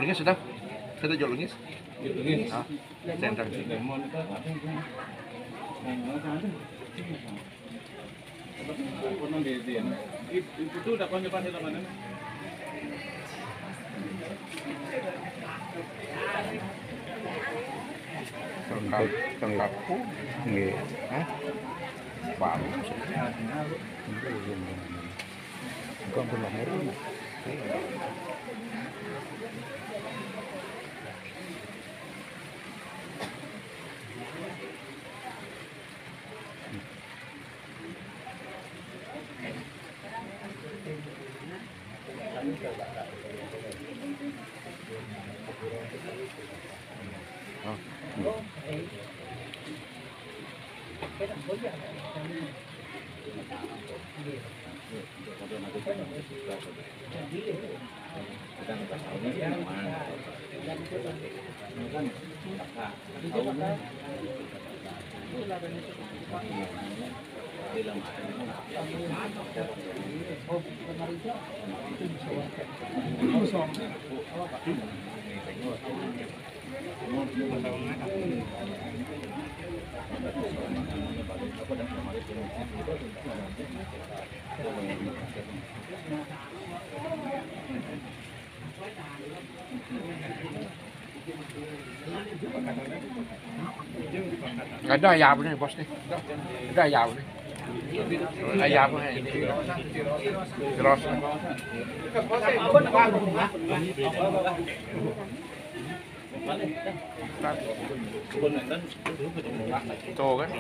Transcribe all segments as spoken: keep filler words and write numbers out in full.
Lungis sudah? Sudah jok lungis? Jok lungis. Ah, center. Itu udah kau nyoba di mana? Sengkap, sengkapku. Nggih. Hah? Baru. Bukan pernah meru. Ada ayam ni, bos ni. Ada ayam ni. Ayam ni. Terus. Tuh kan.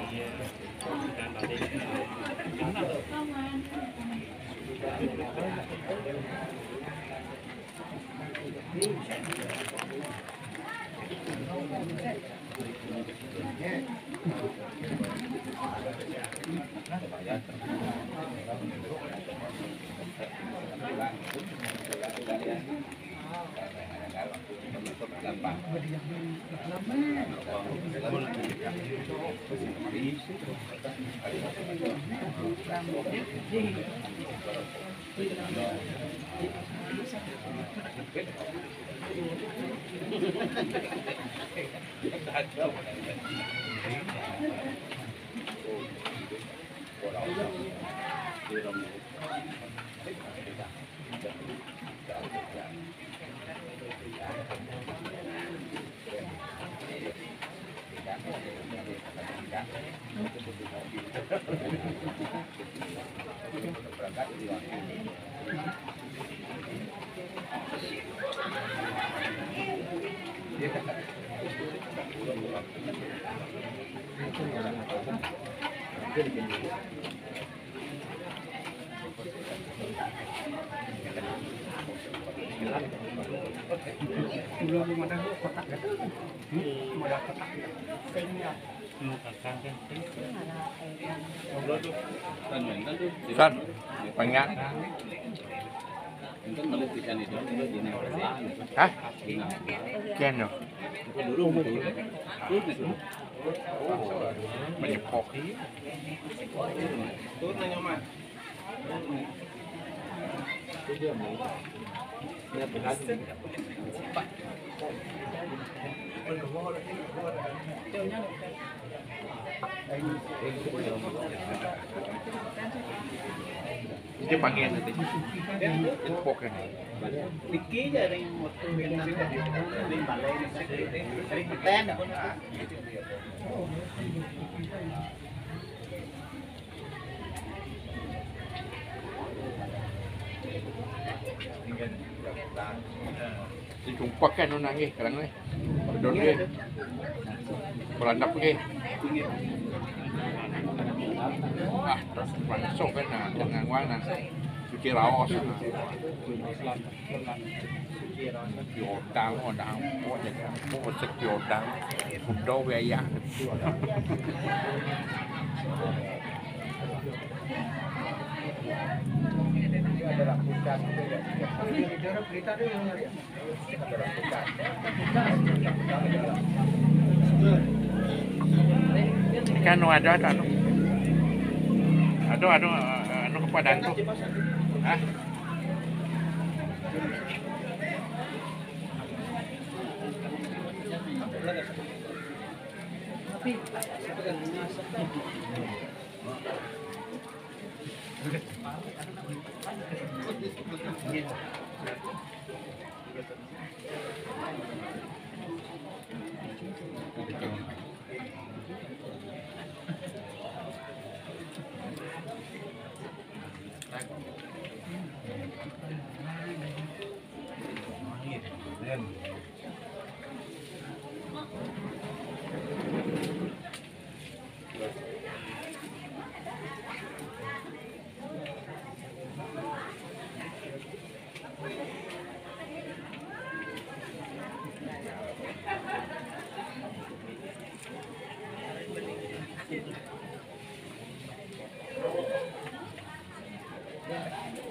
San, banyak. Hah? Kian no. Menyepok. Dia panggil nanti. Pokoknya. Niki aja ada yang waktu yang ada yang balai, ada yang peten. Sing tumpak kan nang nggih, kadang nggih. Pedot nggih. Belandap nggih. Ah, terus masuk kan, nah, jangan wah, nah. Cuci raos. Piodang, oh, dang, oh, jadi, oh, sek piodang. Udah, ya, ya. Kan anu ada, ada anu. Ada, ada, eh, anu kepada tu. Hah?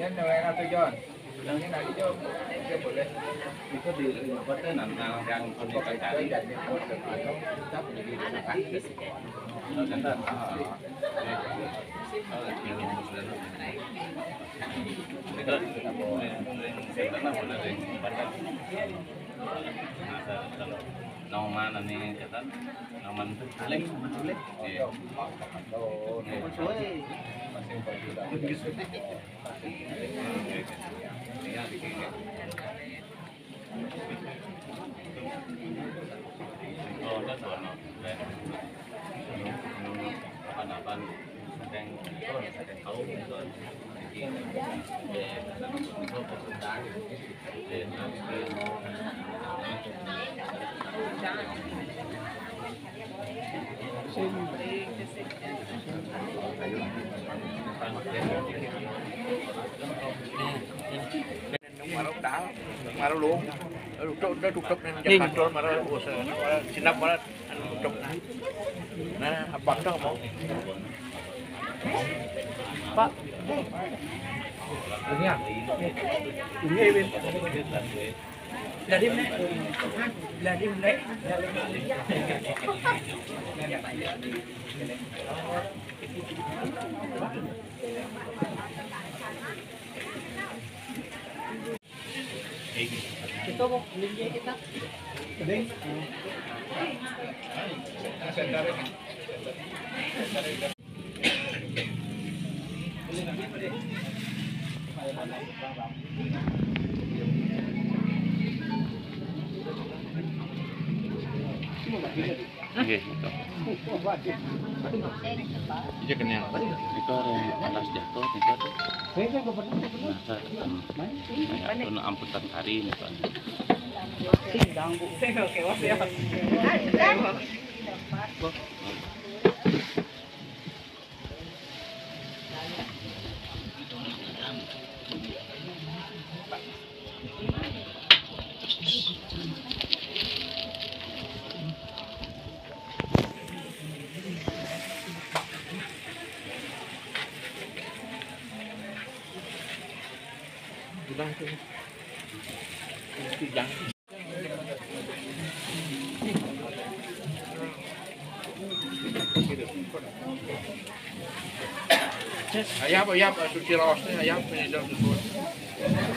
Yan, nawayan nato, John. Bilangin natin, John. Siya pala. Ito, di, ito, nanangang ko ni Pagkari. Tapos, hindi ko na kasi. Ang ganda. Ah. Ito, ito, ito, ito, ito, ito, ito, Nang mana ni kata? Nang mana tu? Alex, Alex. Iya. Oh, that's one. Apa, apa? Maro dah, maro lu. Tutup dah, tutup dah. Ning. Kantor maro, oh, sa-, maro, sinap maro, anu, tutup dah. Nah, abang dah mau. Pak. Ini ya. Ini ya, Win. Dari mana? Dari mana? Ito po, binigyan kita. Nggih, ito. Iya, kena. Ito rin, alas jatuh, ito. Nah, sa-, ano, ya, ito na ang puntat hari nito. Ayam, ayam, suci raos ni, ayam, ayam, ayam.